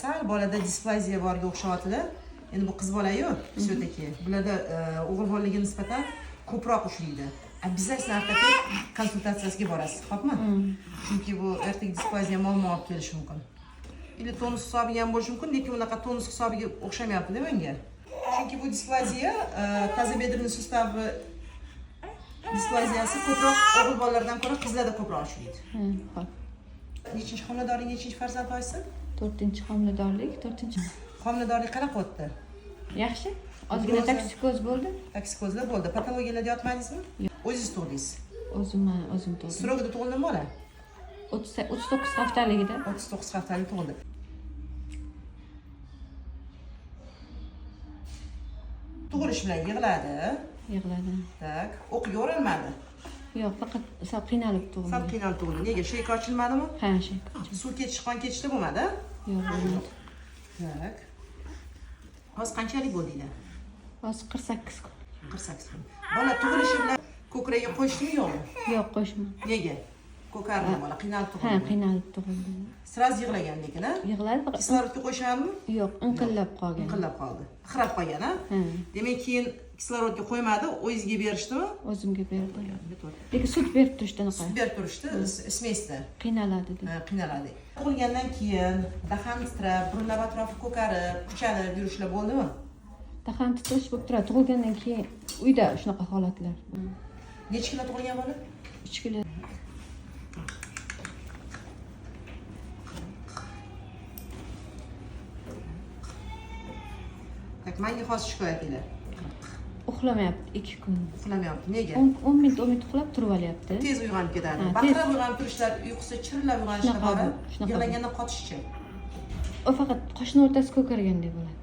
Sal bolada displaziya borga o'xshayapti-da. Endi bu qiz bola-yu, все-таки. Bularda o'g'il bolalarga nisbatan ko'proq ushlaydi. Обязательно ortoped konsultatsiyasiga borasiz, xo'pmi? Chunki bu ertaga displaziya muammo olib kelishi mumkin. Или tonus hisobiga ham bo'lishi mumkin, lekin unaqa tonus hisobiga o'xshamayapti-da menga. Chunki bu displaziya тазобедренный суставi displaziyasi ko'proq o'g'il bolalardan ko'ra qizlarda ko'proq ushlaydi. Ha, xo'p. Nechinchi homiladorlik, nechinchi farzand oysi? 4 homiladorlik, 4. Homiladorlik qanaqa o'tdi? Yaxshi. Ozgina Ugroza. toksikoz bo'ldi. Toksikozlar bo'ldi. Patologiyalarda yotmadingizmi? O'zingiz tug'dingiz. O'zim o'zim tug'dim. Срок ida tug'ildimi bola? 39 haftaligida. 39 haftalik tug'ildi. Tug'ilish bilan yig'ladi. Yig'ladi. Так, o'qiga o'ralmadi. Yo'q, faqat sal qiynalib tug'ildi. Sal qiynalib tug'ildi. Nega? Шейка ochilmadimi? Ha, шейка. Suv ketish, qon ketishda bo'lmadi? Yo'q, bo'lmadi. Так. Hozir qanchalik bo'ldinglar? Hozir 48 kun. 48 kun. Bola tug'ilishi bilan ko'kragiga qo'yshdimi yo'qmi? Yo'q, qo'shma. Nega? Ko'kardi bola, qiynalib Ha, tug'ildi. qiynalib tug'ildi. Сразу yig'lagan lekin, a? Yig'ladi, faqat Kislorodga qo'yishadimi? yo'q, inqillab qolgan. Inqillab qoldi. Xirab qolgan, a? Ha, Demak, keyin kislorodga qo'ymadi, o'zingizga berishdimi? o'zimga berdi. Lekin sut berib turishdi anaqa. Sut berib turishdi, смесь da. Qiynaladi deb. Ha, qiynaladi. Tug'ilgandan keyin dahan titrab, burunlab atrofi ko'karib, kuchanib yurishlar bo'ldimi? Dahan titrash bo'lib turadi. Tug'ilgandan keyin uyda shunaqa holatlar. Necha kilo tug'ilgan bola? 3 kilo. Так, menga hozir shikoyatinglar. Uxlamayapti 2 kun. Uxlamayapti. Nega? 10 minut 10 minut uxlab turib olyapti. Tez uyg'onib ketadi. Ha, Baqirib tez. uyg'onib turishlar, uyqusi chirillab uyg'onishlar Shunaqa bor. bu, shunaqa bu. Yig'laganda qotishchi. U faqat qoshini o'rtasi ko'kargandek bo'ladi.